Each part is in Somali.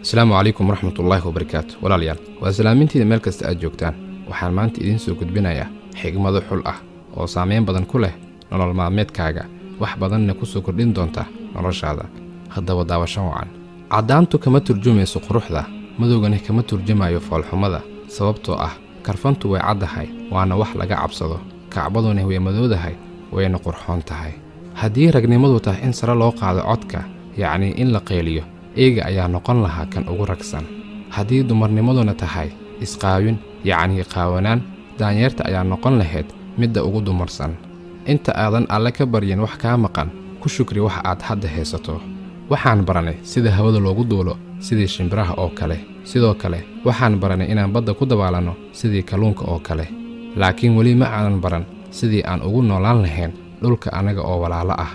Asalaamu calaykum waraxmatullaahi wabarakaatu. Walaalayaal, waa salaamintiida meel kasta aad joogtaan. Waxaan maanta idiin soo gudbinayaa xigmado xul ah oo saameyn badan ku leh nolol maalmeedkaaga, wax badanna ku soo kordhin doonta noloshaada. Haddaba daawasho wacan. Caddaantu kama turjumayso quruxda, madowgana kama turjumayo foolxumada, sababtoo ah karfantu way caddahay, waana wax laga cabsado. Kacbaduna way madowdahay, wayna qurxoon tahay. Haddii ragnimadu tahay in sare loo qaado codka, yacnii in la qayliyo, eyga ayaa noqon lahaa kan ugu ragsan. Haddii dumarnimaduna tahay isqaawin, yacnii qaawanaan, daanyeerta ayaa noqon lahayd midda ugu dumarsan. Inta aadan Alle ka baryin wax kaa maqan, ku shukri wax aad hadda haysato. Waxaan baranay sida hawada loogu duulo sidii shimbiraha oo kale. Sidoo kale waxaan baranay inaan badda ku dabaalanno sidii kalluunka oo kale, laakiin weli ma aanan baran sidii aan ugu noolaan lahayn dhulka annaga oo walaalo ah.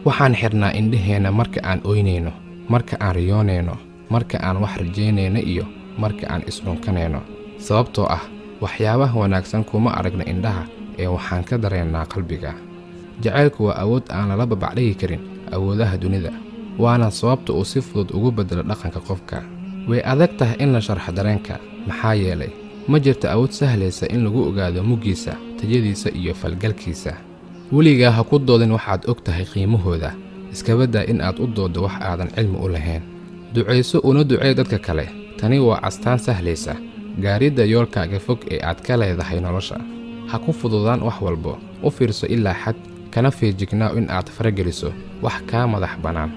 Waxaan xidhnaa indhaheenna marka aan ooynayno, marka aan riyoonayno, marka aan wax rajaynayno iyo marka aan isdhunkanayno, sababtoo ah waxyaabaha wanaagsan kuma aragna indhaha ee waxaan ka dareennaa qalbiga. Jacaylku waa awood aan lala babacdhigi karin awoodaha dunida, waana sababta uu si fudud ugu beddelo dhaqanka qofka. Way adag tahay in la sharxo dareenka, maxaa yeelay ma jirto awood sahlaysa in lagu ogaado muggiisa, tayadiisa iyo falgalkiisa. Weligaa ha ku doodin waxaad og tahay qiimahooda, iskabadaa in aad u dooddo wax aadan cilmi u lahayn. Ducayso una ducee dadka kale. Tani waa astaan sahlaysa gaaridda yoolkaaga fog ee aad ka leedahay nolosha. Ha ku fududaan wax walbo, u fiirso ilaa xad, kana feejignaaw in aad farageliso wax kaa madax bannaan.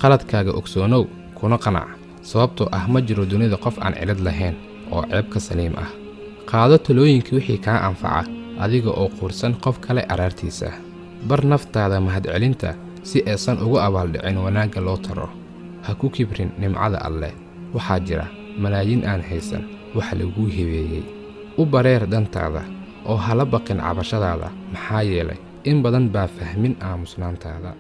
Qaladkaaga ogsoonow, kuna qanac, sababtoo ah ma jiro dunida qof aan cilad lahayn oo ceeb ka saliim ah. Qaado talooyinka wixii kaa anfaca, adiga oo quursan qof kale araartiisa. Bar naftaada mahadcelinta si aysan ugu abaaldhicin wanaagga loo taro. Ha ku kibrin nimcada Alleh, waxaa jira malaayiin aan haysan waxa laguu hibeeyey. U bareer dantaada oo hala baqin cabashadaada, maxaa yeelay in badan baa fahmin aamusnaantaada.